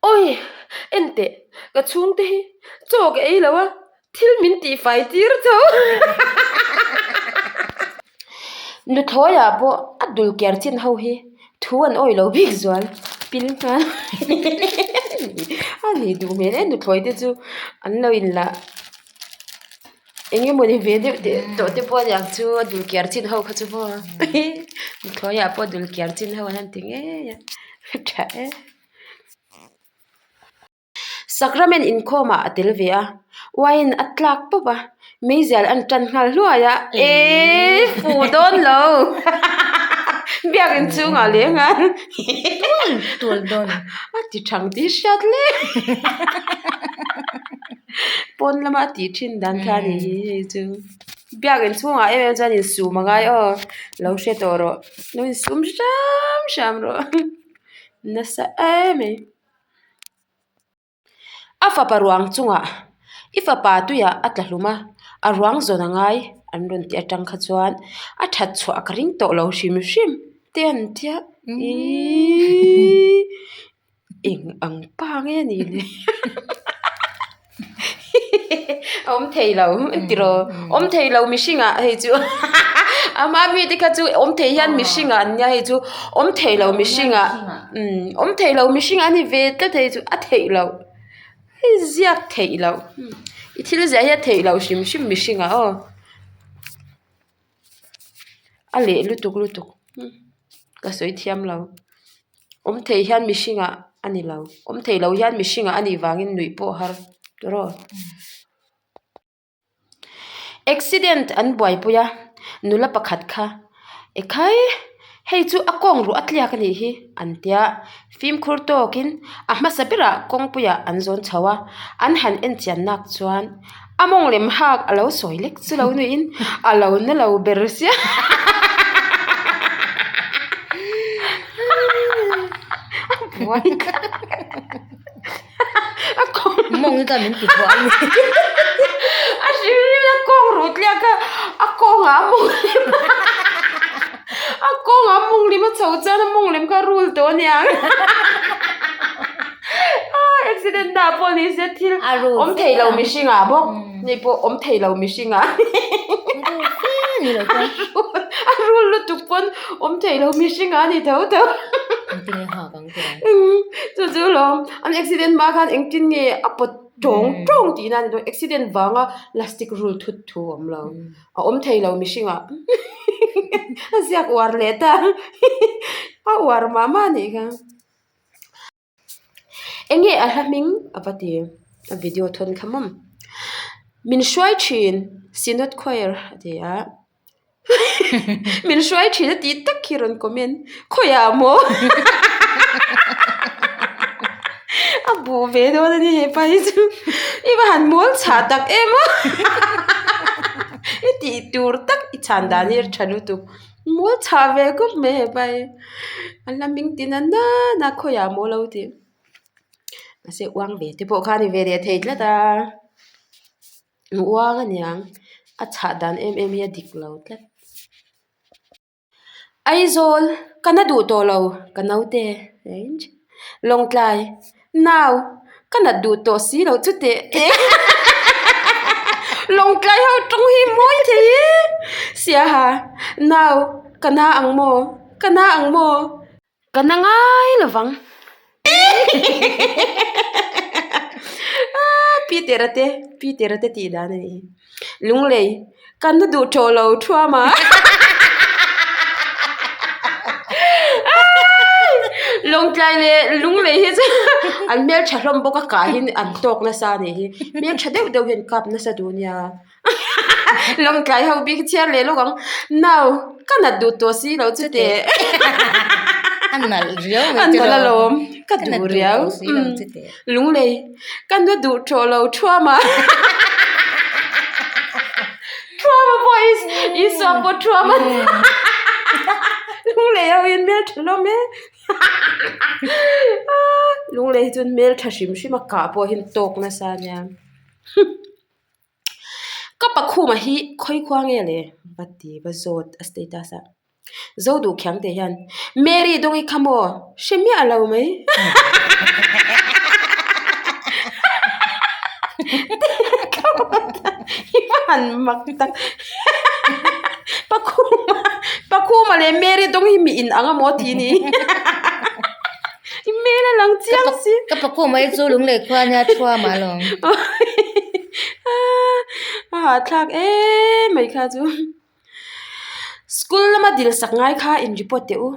Awi, enteh, ka chhungte hi chaw ka ei lo a, thil min tihfai tir tho. Nuthlawiah pawh a dul ker chin ho hi thu an awi lo bik zual pil nghal a ni duh hmel e nuthlawi te chu an lo inlah. Eng emaw ni ve deuh teh tawh te pawh aniang chu a dul kiar chin ho kha chu maw nuthlawiah pawh dul kiar chin ho an han ti ngei a tha e. Sacrament inkhawmah a tel ve a wine a tlak pawp a meizial an tan nghal hluai a eee fu dawn lo biakin chhungah leh nghal tual tual dawn a ti thang tih hriat hle. Pawn lama a tih thin dan kha a ni hi hei chu biakin chhungah em em chuan insum a ngai aw lo hre tawh rawh lo insum hram hram rawh nasa em mai. A fapa ruang chungah i fapa tuiah a tla hlum a a ruang zawn a ngai an rawn tih atang kha chuan a that chhuah ka ring tawh lo hrim hrim te an tia iiii. Eng ang pa nge a nih le awm thei lo tiraw awm thei lo mihring ah hei chu ama mi te kha chu awm thei hian mihring ah an nia hei chu awm thei lo mihring ah umm awm thei lo mihring ah a ni ve tlat hei chu a theih loh hei ziak theih loh i thil ziah hi a theih loh hrim hrim mihring ah aw. A leh lutuk lutuk ka sawi thiam lo awm thei hian mihring ah a ni lo awm thei lo hian mihring ah a nih vangin nuih pawh a har tawrh aw. Accident an buaipui a nula pakhat kha ekhai hei chu a kawng ruah a tliak a nih hi an tia fimkhur tawkin a hmasa berah kawngpuiah an zawn chho a an han en chian nak chuan. A mawng lem hak a lo sawi lek chu lo niin a lo na lo ber sia a buai a kawng mawng hi chuan min ti buai a ni a hrim hrim a kawng ruh tliak a a kawngah a mawng lem a kawngah a mawng lem a chho chuan a mawng lem kha a rul tawh a niang. Accident na pawh ni se thil awm thei lo mihring ah bawk ni pawh awm thei lo mihring ah a rul lutuk pawn awm thei lo mihring ah a ni tho tho chu chu lawm an accident hma khan engtin nge a pawt tawng tawng tihna a ni dawn accident vanga plastic rul thut thu a awm lo a awm thei lo mihring ah a ziak uar leh ta a uar mah mah a nih kha. Enge a hla hming a va ti a video thawn kha mawm min hruai thin synod choir a ti a min hruai thin a tih tak hi rawn comment khawiah maw a buh ve dawn a ni hepa hi chu i va han mawl chhah tak em aw i tih tur tak i chhan dan hi a tha lutuk. Mawl chhah ve khawp mai hepa hi a la hming ti na nana khawiah maw lo tih mahse uang ve te pawh kha a ni ve leh thei tlat a uang a niang a chhah dan em em hi a dik lo tlat Aizawl ka na duh tawh lo ka naute Lawngtlai. Nau, ka nat duh tawh si loh chu teh teh. Lawngtlai ho tawng hi mawi thei e. Siaha, Nau, ka na ang maw? Ka na ang maw? Ka na ngai lo vang. Peter-a te, Peter-a te tih dan a nih hi. Lunglei, Ka na duh tawh lo thuam a. Lawngtlai leh Lunglei hi chu an hmeltha hlawm bawk a kah hi an tawk nasa a nih hi. Hmeltha deuh deuh hian kap nasa duh nia. Lawngtlai ho bik hi chhiar leh lawk ang. Nau, ka nat duh tawh si lo chu teh. A nalh riau mai A nalh alawm. Ka duh riau. Lunglei. Ka nu duh tawh lo thuam a Thuam a pawh Isua pawh thuam a Lunglei ho hian hmeltha hlawm e Lunglei hi chuan hmeltha hrim hrim a kah pawh hian tawk nasa a nia Ka pakhuma hi khawi khua nge le va ti va zawt a status ah. Zo duh khiang teh hian Mary Dawngi kha maw hre miah lo mai. han mak tak Pakhuma Pakhuma leh Mary dawng hi mi in ang a maw tih ni i hmel a lang chiang si Ka Pakhuma hi chu lunglei khua ania thuam ah alawm a hahthlak em mai kha chu School lama dil sak ngai kha in report teh u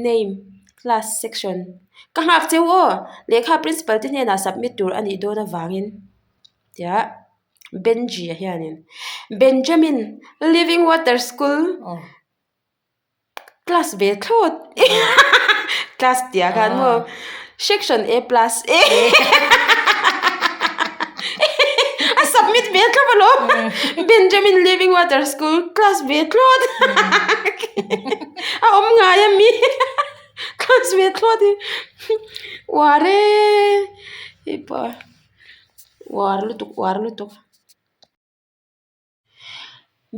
name class section ka nghak cheu aw lehkha principal te hnenah submit tur a nih dawn avangin tia Benji ah hianin Benjamin living water school class ve thlawt class tih ah khan maw section A plus A a submit ve thlawp alawm Benjamin living water school class ve thlawt a awm ngai ami class ve thlawt hi uar e hei pawh uar lutuk uar lutuk.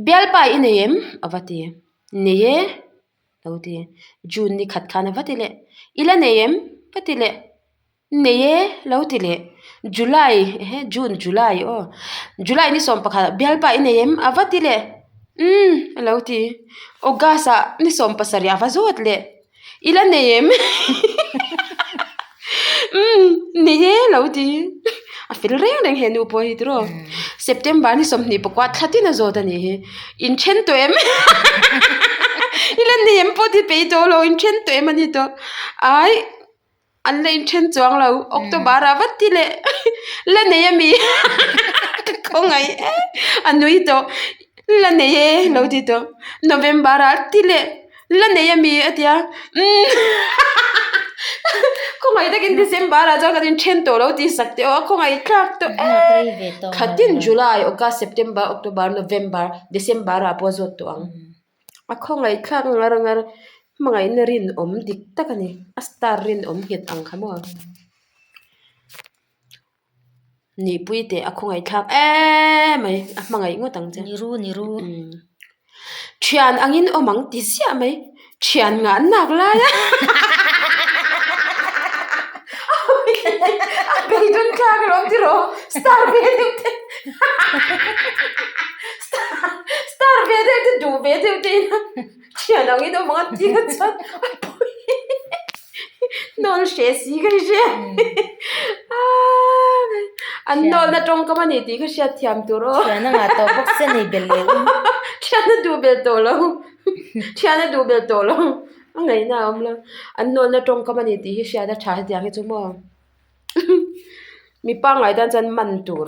Bialpa i nei em? A va ti. Nei e, lo ti. June ni khat khan a va ti leh. I la nei em? Va ti leh. Nei e, lo ti leh. July, ehe June, July aw. July ni 11 ah bialpa i nei em? A va ti leh. Umm, a lo ti. August ah ni 17 ah a va zawt leh. I la nei em? Umm, nei e lo ti. A fel reng reng he nu pawh hi tiraw. September ni 24 thla tin a zawt a nih hi. In then tawh em? I la nei em pawh ti peih tawh lo, in then tawh em a ni tawh. Ai, an la in then chuang lo. October ah vat ti leh la nei ami? Ka khawngaih e, a nui tawh. La nei e lo ti tawh. November ah ti leh. La nei a mi a ti a umm khawngaih takin December ah chuan kan inthen tawh lo tih sak teh aw a khawngaih thlak tawh em khatin July August September October November December ah pawh a zawt tawh ang a khawngaih thlak ngar ngar hmangaihna rinawm dik tak a ni a star rinawm nghet ang kha maw. Nihpui teh a khawngaih thlak em mai a hmangaih ngawt ang che. Ni ru ni ru. Thian angin awm ang ti ziah mai thian ngah nak lai a a beidawn thlak alawm tiraw star ve deuh te star ve deuh te duh ve deuh te ina thian angin awm ang a tih kha chuan a pawi. Nawl hre si ka hria an nawlna tawngkam a ni tih ka hriat thiam tur aw. Thian a ngah tawh bawk se nei belh leh um. Thian a duh belh tawh lo thian a duh belh tawh lo a ngaihna a awm lo an nawlna tawngkam a ni tih hi hriat a tha hetiang hi chu maw mi pangngai tan chuan man tur.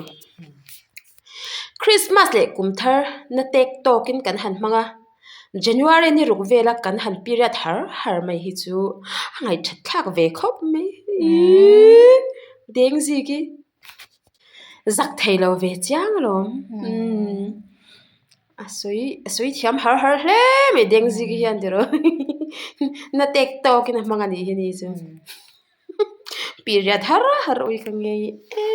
Christmas leh kum thar na tek tawkin kan han hmang a. January ni ruk vela kan han period har har mai hi chu a ngaihthat thlak ve khawp mai iiii deng zik hi zak thei lo ve chiang alawm umm a sawi a sawi thiam har har hle mai deng zik hian tiraw na tek tawkin a hmang a nih hi ni chu. Period har har ui ka ngei e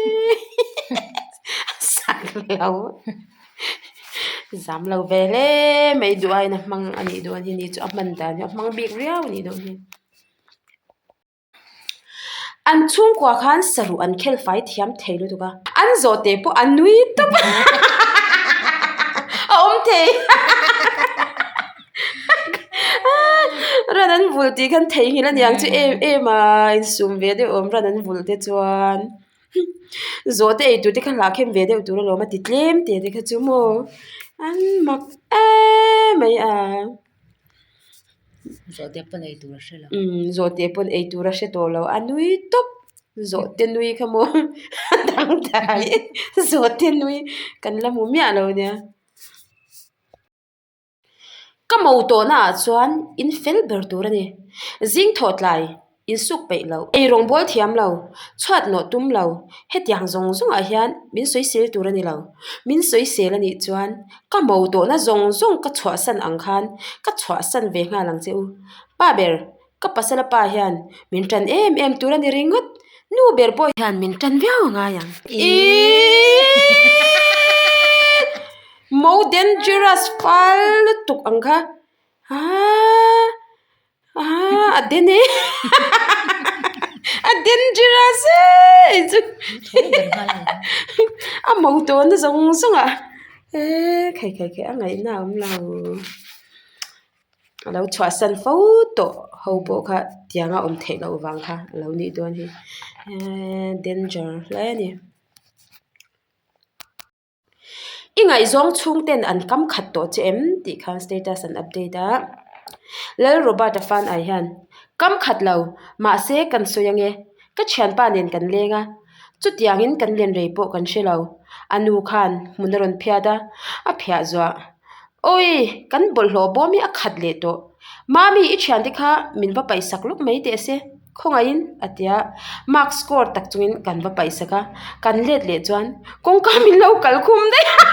sak lo zam lo ve hle mai duh aiin a hmang a nih dawn hi ni chu a hman dan hi a hmang bik riau a nih dawn hi. An chhungkua khan saruh an khel fai thiam thei lutuk a an zawh teh pawh a nui tawp a a awm thei. Ran an vulh tih khan theihnghilh a niang chu em em a insum ve deuh awm ran an vulh te chuan zawh te ei tur te kha hlahkhem ve deuh tur alawm a ti tlem te te kha chu maw an mak em mai a. Zawhte pawn ei tur a hre lo. Umm zawhte pawn ei tur a hre tawh lo a nui tawp zawhte nui kha maw a dangdai zawhte nui kan la hmu miah lo nia. Ka mo tawhna ah chuan in fel ber tur a ni. Zing thawh tlai in suk peih lo, ei rawng bawl thiam lo, chhuat nawh tum lo, hetiang zawng zawng ah hian min sawisel tur a ni lo. Min sawisel a nih chuan ka mo tawhna zawng zawng ka chhuahsan ang khan ka chhuahsan ve nghal ang che u. Pa ber, ka pasala pa hian min tan em em tur a ni ringawt. Nu ber pawh hian min tan viau a ngai ang. Mo dangerous fal lutuk ang kha aaa aaa a den e a dangerous e chu a mo tawn na zawng zawng ah. Eee khai khai khai a ngaihna a awm lo. A lo chhuahsan fo tawh ho pawh kha tianga awm theih loh vang kha a lo nih dawn hi. Eee danger hle a ni. I ngaihzawng chhung ten an kam khat tawh che em tih khan status an update a. Lal Robert-a fan ai hian kam khat lo mahse kan sawi ange ka thianpa nen kan leng a chutiangin kan len rei pawh kan hre lo a nu khan hmun a rawn phiat a a phiah zuah awi kan bawlhhlawh bawm hi a khat leh tawh mami i thiante kha min va paihsak lawk mai teh se. Khawngaihin a ti a, mark score tak chungin kan va paihsak a, kan let leh chuan kawngka min lo kal khum daih a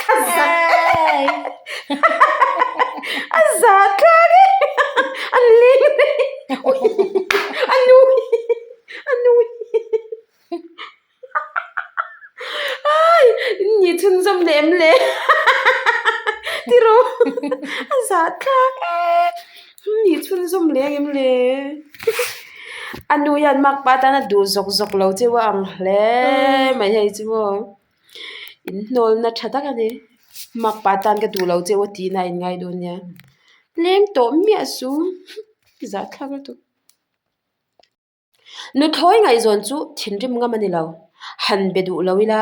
ka zak a za thlak e a leng daih a nui a nui Ai in ni chhunzawm leh em le tiraw a zah thlak e in ni chhunzawm leh ang em le a nu hian makpa tana duh zawk zawk lo cheu a ang hle mai hei chu maw in hnawlna tha tak a ni makpa tan ka duh lo cheu a tihna a inngai dawn nia leng tawh miah suh zah thlak lutuk. Nuthlawi ngaihzawn chu thinrim ngam a ni lo. Han be duh lo ila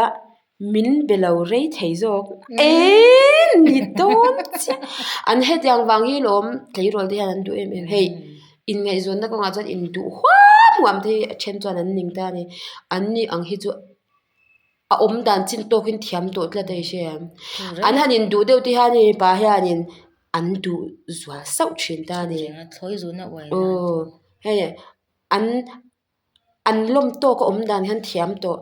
min be lo rei thei zawk. Eee ni dawn chiah. An hetiang vang hi lawm tleirawl te hian an duh em em. Hei inngaihzawnna kawngah chuan induh huam huam te hi a then chuan an ning ta a ni. An ni ang hi chu a awm dan chin tawkin thiam tawh tlat a i hria em. An han induh deuh te hian mipa hianin. an duh zual sauh thin ta a ni. Aw hei an an lawm tawk a awm dan hian thiam tawh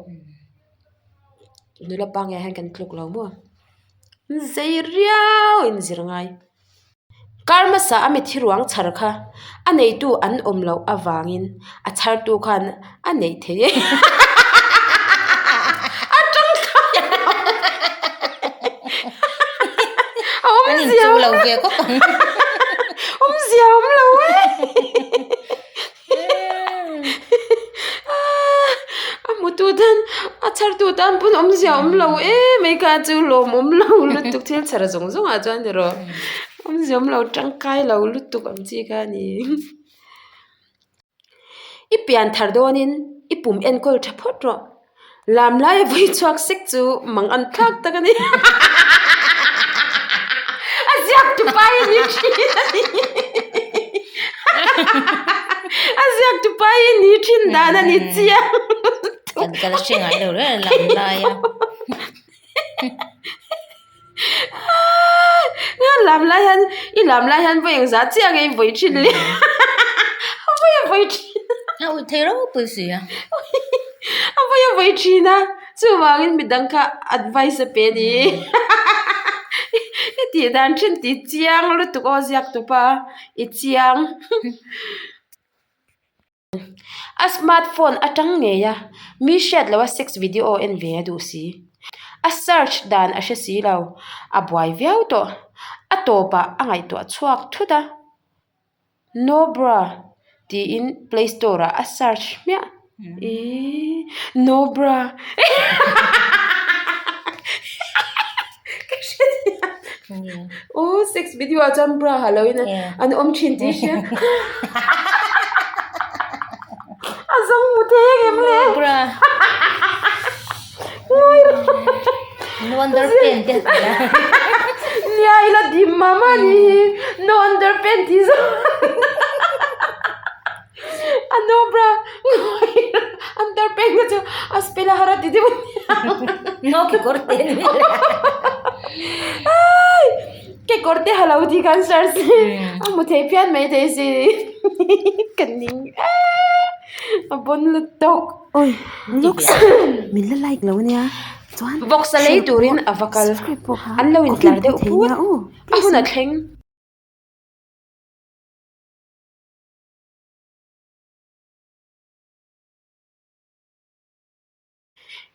nula pangngai hian kan tluk lo maw zei riau in zir ngai kar hmasa a mi thi ruang chhar kha a neitu an awm loh avangin a chhartu khan a neih theih e a tangkai a awmzia awm lo ve khawp ang awmzia awm lo e a hmutu tan a chhartu tan pawn awmzia awm lo em mai kha chu lawmawm lo lutuk thil chhar zawng zawng ah chuan erawh awmzia awm lo tangkai lo lutuk ang chi kha a ni. I pian thar dawnin i pum enkawl tha phawt rawh. Lam laia vawi chhuak sek chu mang an thlak tak a ni. A ziak tu pa hi ni thin a ni. A ziak tu pa hi ni thin dan a ni chiang. Kan kal hre ngai lo reng lam laia. Lam lai hian i lam lai hian vawi engzah chiah nge i vawi thin le a vawi a vawi thin a ui thei ropui si a a vawi a vawi thin a chuvangin midang kha advice a pe a ni i tih dan thin tih chiang lutuk aw ziak tawp a i chiang. A smart phone atang ngei a, mi hriat loh a sex video en ve a duh si. A search dan a hre si lo, a buai viau tawh. A tawpah a ngaihtuah chhuak thut a, No bra tiin play store ah a search hmiah. Eee no bra ka hre thiam. Aw sex video ah chuan bra ha lo in an awm thin tih hria a zawng hmu thei ang em le bra ngawi rawh no underpant te nia ila dim mah mah ni hi no underpant tih zawng a no bra ngawi rawh underpant kha chu a spell a har a ti deuh no kekawr te ni ai kekawr te ha lo tih khan search a hmu thei phian mai thei si ka ning a bon lutuk oi looks min la like lo ania chuan vawksa lei turin a va kal an lo intlar deuh phut a hun a thleng.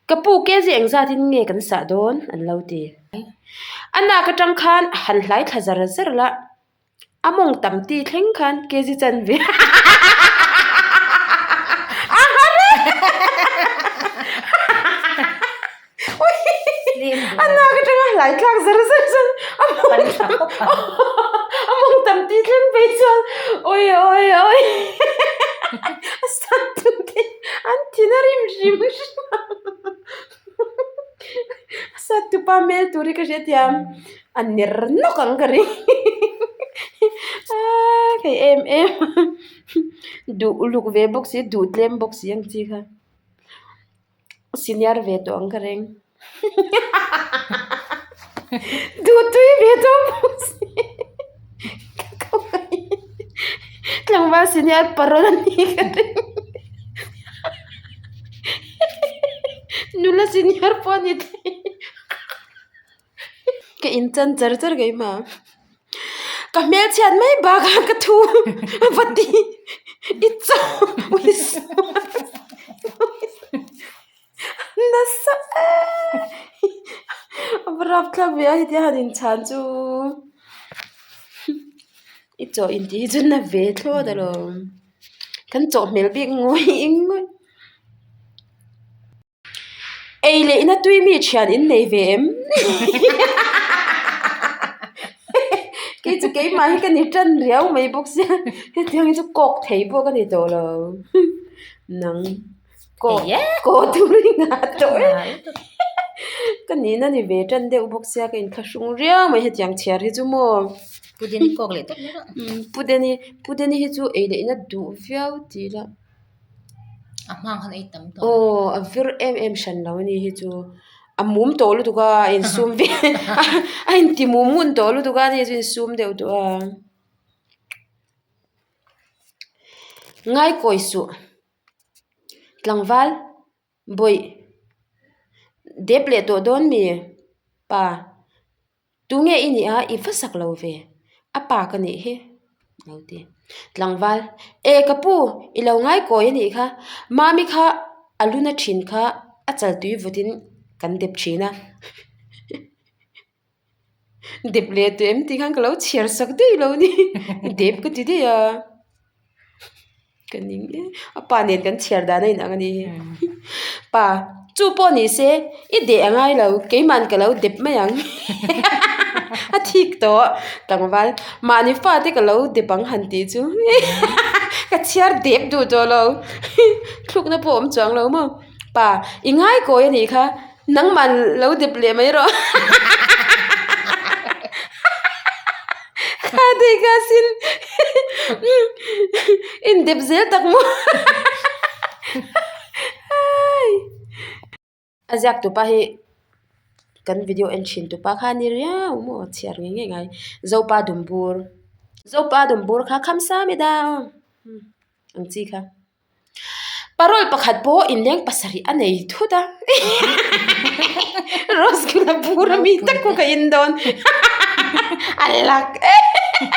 Ka pu kezi engzatin nge kan sah dawn an lo ti. A nak atang khan han hlai thla zar zar la, a mawng tam ti thleng khan kezi chan ve a har e! lai thlak zar zar chuan a a mawng tam tih thleng phei chuan awi awi awi a sat tu te an thin a rim hrim hrim a a sat tu pa hmel tur hi ka hrethiam a ner nawk ang ka ring aaa hei em em duh uluk ve bawk si duh tlem bawk si ang chi kha. Senior ve tawh ang ka reng. Duh tui ve tawh bawk si. Ka khawngaih. Tlangval senior parawl a ni ka ring. Nula senior pawh a ni thei. Ka inchan char char keimah. Ka hmelchhiat mai bakah ka thu a va ti i chaw nasa em a va rapthlak ve a hetia han inchhan chu i chaw intih hi chu na ve thlawt alawm kan chawhmel bik ngawih ngawih. Ei leh ina tui mi thian in nei ve em? Kei chu keimah hi ka ni tan riau mai bawk sia hetiang hi chu kawk thei pawh ka ni tawh lo nang kawk kaw tur i ngah tawh e ka nihna ni ve tan deuh bawk sia ka inthlahrung riau mai hetiang chhiar hi chu maw Pudeni kawk leh tawp mai rawh Pudeni Pudeni hi chu ei leh ina duh viau tih ila. A hma khan ei tam tawh. Aw a vir em em hran lo a ni hi chu a mum tawh lutuk a a insum ve a inti mum ngun tawh lutuk a ani chu insum deuh duh a. Ngaikawi suh tlangval bawih dep leh tawh dawn mi pa. Tunge i nih a, i va sak lo ve, a pa ka nih hi a lo ti. Tlangval, E ka pu, i lo ngai kawi a nih kha, Mami kha a luna thin kha a chal tui vawtin kan dep thin a. Dep leh tawh em tih khan ka lo chhiar sak daih lo ni, dep ka ti daih a. Ka ning e, a pa nen kan chhiar dan a inang a ni hi. Pa, chu pawh ni se, i deh a ngai lo, keiman ka lo dep mai ang. A thik tawh, tlangval, mahni fate ka lo dep ang han tih chu. Ka chhiar dep duh tawh lo, thlukna pawh awm chuang lo maw. Pa, i ngai kawi a nih kha, nangman lo dep leh mai rawh. Kha dei kha sin indep zel tak maw a ziak tupa hi kan video en thin tupa kha a ni riau maw chhiar ngei ngei ngai zopa dumbur zopa dumbur kha khamsa mi dang ang chi kha. Parol pakhat pawh inleng pasarih a nei thut a Rosgula bur a mi tak pawh ka in dawn a lak em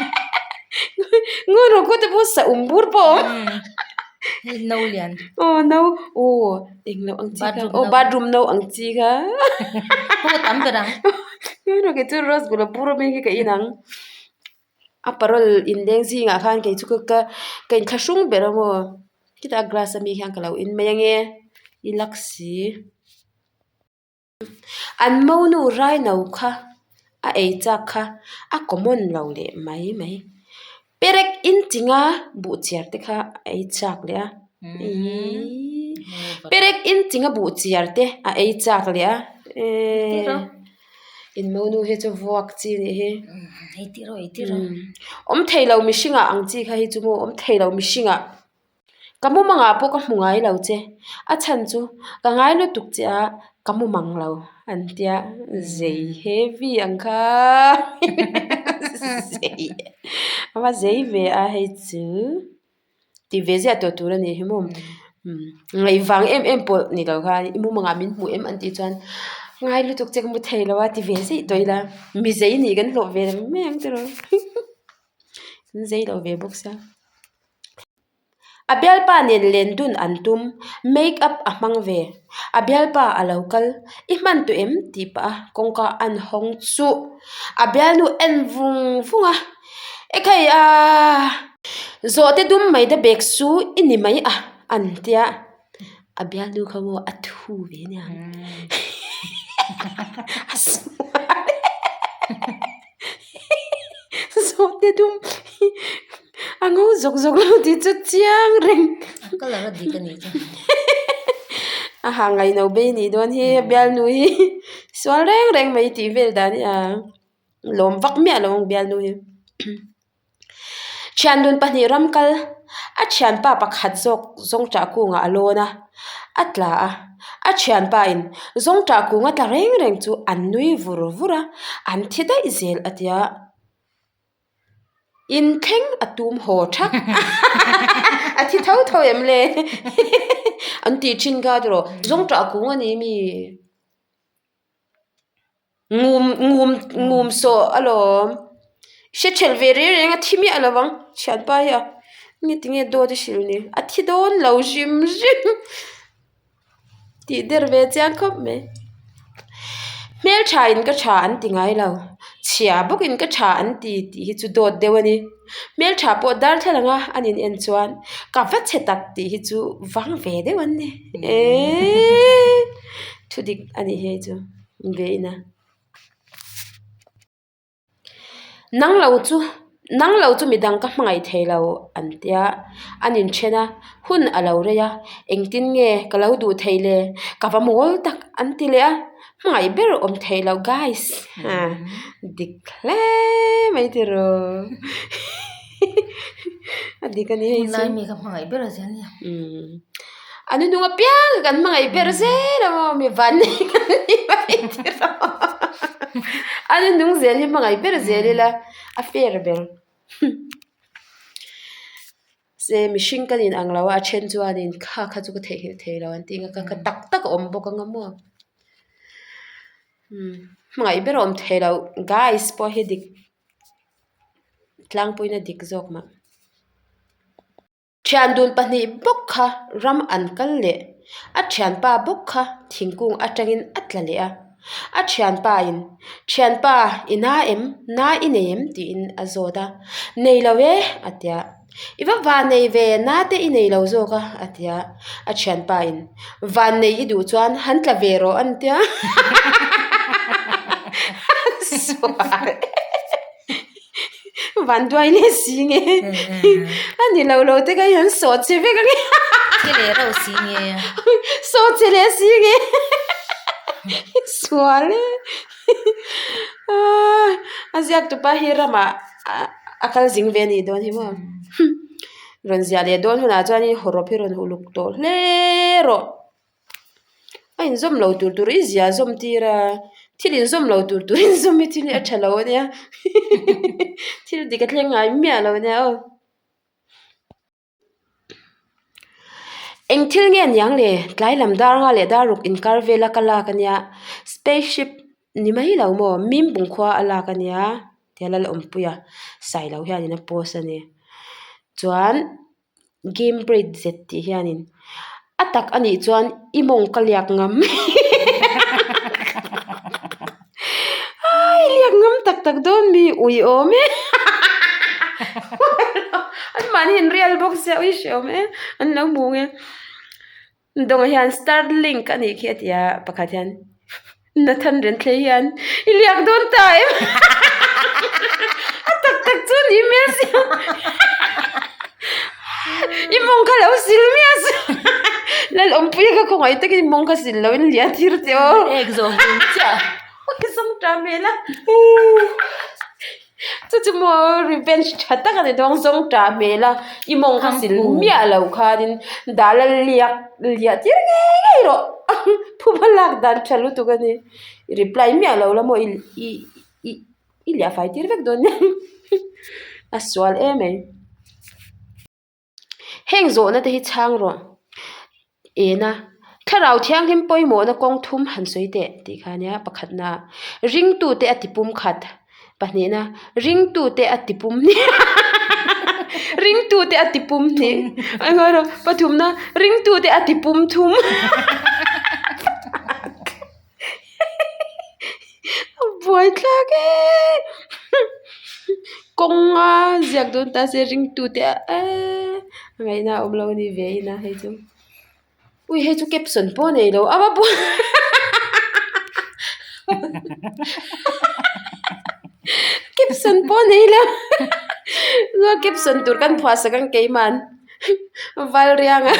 ngun rawh khaw te pawh sa um bur pawh a awm hei no lian aw no aw englo ang chi kha aw bathroom no ang chi kha pawh tam ber ang ngun rawh kei chu Rosgula bur a mi hi ka in ang. A parol inleng zingah khan kei chu ka ka ka inthlahrung ber a maw khitah glass ami hian ka lo in mai ange i lak si an monu raino kha a ei chak kha a common lo leh mai mai perek inching a buh chiar te kha a ei chak leh a ihh perek inching a buh chiar te a ei chak leh a eee. In monu hi chu vuak chi nih hi. Hei tih rawh hei tih rawh. Awm thei lo mihring ah ang chi kha hi chu maw awm thei lo mihring ah. Ka mumang ah pawh ka hmu ngai lo che. A chhan chu ka ngai lutuk che a ka mumang lo an tia zei heavy ang kha zei a va zei ve a hei chu. Tih ve ziah tawh tur a ni hi maw ngaihvang em em pawh ni lo khan i mumangah min hmuh em an tih chuan ngai lutuk che ka mu thei lo a ti ve zeih tawh ila mi zei nih kan hlawh ve mai ang tiraw kan zei lo ve bawk sia a bialpa nen len dun an tum make up a hmang ve a bialpa a lo kal i hman tawh em tih pah a kawngka an hawng chuh a bialnu en vung vung a. Ekhei a zawhte dum mai te bag chu i ni mai a an tia a bialnu kha maw a thu ve aniang a sual e. Bawngte dum hi a ngo zawk zawk lo tih chu chiang reng. A colour a dik a nih chu. A ha ngaihno bei nih dawn hi a bialnu hi sual reng reng mai tih vel dan hi a lawm vak miah lo ang bialnu hi. Thiandun pahnih ram kal a thianpa pakhat zawk zawngṭah kungah a lawn a, a tla a, a thianpa in zawngṭah kung a tla reng reng chu an nui vur vur a, an thi daih zel a tia in thleng a tum haw thak a thi tho tho em le an tih thin kha tiraw zawngṭah kung a ni mi. Ngum ngum ngum sawh alawm hre thelh ve reng reng a thi miah lo vang thianpa hi a nge tinge dawt a hrilh ni a thi dawn lo hrim hrim tih der ve chiang khawp mai hmeltha in ka tha an ti ngai lo chhia bawk in ka tha an ti tih hi chu dawt deuh a ni hmeltha pawh darthlalang a an in en chuan ka va chhe tak tih hi chu vang ve deuh an ni eeee thu dik a nih hi hei chu. Ve ina. Nang lo chu nang lo chu midang ka hmangaih thei lo an tia an inthen a hun a lo rei a engtin nge ka lo duh theih le ka va mawl tak an ti leh a hmangaih ber awm theih loh guys ha dik hle mai tiraw a dik a ni hei chu. Tunlai mi ka hmangaih ber a zel nia. A nu hnung apiang kha kan hmangaih ber zel a maw mi van nei kan ni mai tiraw a nu hnung zel hi hmangaih ber zel ila a fair ber se mihring kan in ang lo a a then chuanin kha kha chu ka theihnghilh thei lo an tih ang a kha tak tak a awm bawk ang a maw hmangaih ber a awm thei lo guys pawh hi dik tlangpuina dik zawk mah. Thiandun pahnih bawk kha ram an kal leh a thianpa bawk kha thingkung atangin a tla leh a, a thianpa in thianpa i na em na i nei em tiin a zawt a nei lo e a ti a i va van nei ve na te i nei lo zawk a a ti a a thianpa in van nei i duh chuan han tla ve rawh an ti a sual. Van duai leh si nge a ni lo lo te kha hi an sawh che vek ang e Thi leh reuh si nge sawh che leh si nge sual e a ziak tupa hi ramah a kal zing ve a nih dawn hi maw rawn ziah leh dawn hunah chuan in hawrawp hi rawn uluk tawh hle rawh. A inzawm lo tur tur i zia zawm tir a, thil inzawm lo tur tur inzawm hi thil hi a tha lo ania thil dik a thleng ngai miah lo ania aw. Eng thil nge niang le tlai lam dar nga leh dar ruk inkar vel a ka lak ania space ship ni mai lo maw Mimbung khua a lak ania tia Lalawmpuia Sailo hianin a post a ni chuan. Game braid zet tih hianin a tak a nih chuan i mawng ka liak ngam ai liak ngam tak tak dawn mi ui awm e an mahni in rial bawk sia ui hre awm e an lo hmu nge Dawngah hian starlink a nih khi a ti a pakhat hian Nathan Renthlei hian i liak dawn ta em a tak tak chu ni hmel sia i mawng kha lo sil miah suh Lalawmpuia kha khawngaih takin i mawng kha sil loin lian tir teh aw Ek zawng dun chiah Ui zawng ta hmel a Chu chu maw revenge tha tak a ni dawn zawng tah hmel a i mawng kha sil miah lo khanin dal a liak liah tir ngei ngei rawh phuba lak dan tha lutuk a ni i reply miah lo la maw i i i i liah fai tir vek dawn nia a sual em mai. Heng zawhna te hi chhang rawh. Ena, Thlarau Thianghlim pawimawhna kawng thum han sawi teh tih kha ania pakhatna ringtute a ti pum khat pahnihna ringtute a ti pum hnih ringtute a ti pum hnih pathumna ringtute a ti pum thum A buai thlak e kawnga ziak dawn ta se ringtute a eee a ngaihna a awm lo a ni ve in a hei chu ui hei chu caption pawh a nei lo a va buai caption pawh a nei lo. Nga caption tur kan phuah sak ang keiman Valrianga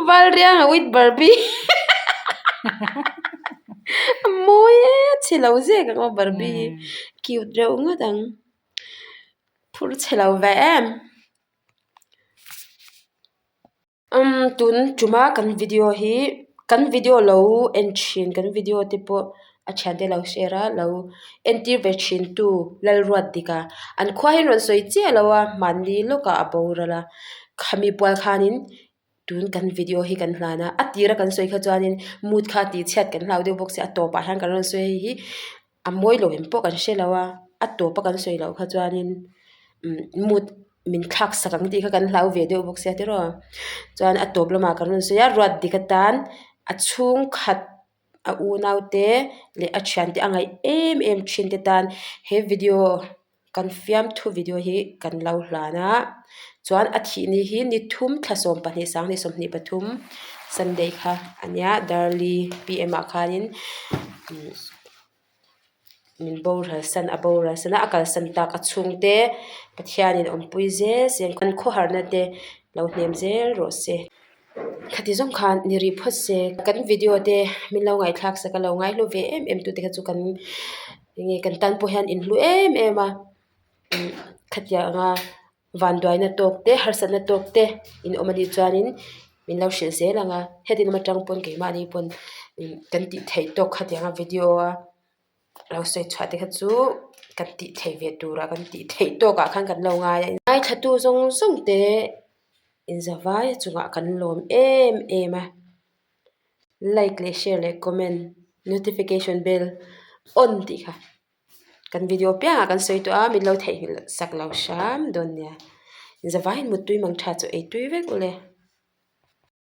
Valrianga with Barbie a mawi e chhe lo zek ang aw Barbie hi cute reuh ngawt ang phur chhe lo ve em. Umm tun tuma kan video hi kan video lo en thin kan video te pawh a thiante lo share a lo entir ve thin tu Lalruatdika an khua hi an rawn sawi chiah lo a mahni lawkah a boral a khami pual khanin tun kan video hi kan hlan a a tira kan sawi kha chuanin mood kha tih chhiat kan hlau deuh bawk sia a tawpah hian kan rawn sawi a hei hi a mawi lo em pawh kan hre lo a a tawpa kan sawi loh kha chuanin umm mood min thlak sak ang tih kha kan hlau ve deuh bawk sia tiraw chuan a tawp lamah kan rawn sawi a ruat dik atan a chhungkhat a unau te leh a thiante a ngaih em em thin te tan he video kan fiamthu video hi kan lo hlan a chuan a thih ni hi ni thum thla 12 sanghnih 23 sunday kha a nia darli p m ah khanin umm min boral san a boral san a a kalsan tak a chhungte Pathianin awmpui zel zel an khawharna te lo hnem zel rawh se khati zawng khan ni rih phawt se kan video te min lo ngaihthlak sak a lo ngaihlu ve em em tute kha chu kan enge kan tan pawh hian inhlu em em a umm khatianga vanduaina tawk te harsatna tawk te in awm anih chuanin min lo hrilh zel ang a heti lam atang pawn keimahni pawn kan tih theih tawk khatianga video a lo sawi chhuah te kha chu kan tih theih ve turah kan tih theih tawkah khan kan lo ngai a ngaithlatu zawng zawng te inzavai chungah kan lawm em em a like leh share leh comment notification bell on tih kha. Kan video piangah kan sawi tawh a min lo theihnghilh sak lo hram dawn nia. Zavaiin muttui mang tha chu ei tui vek ule.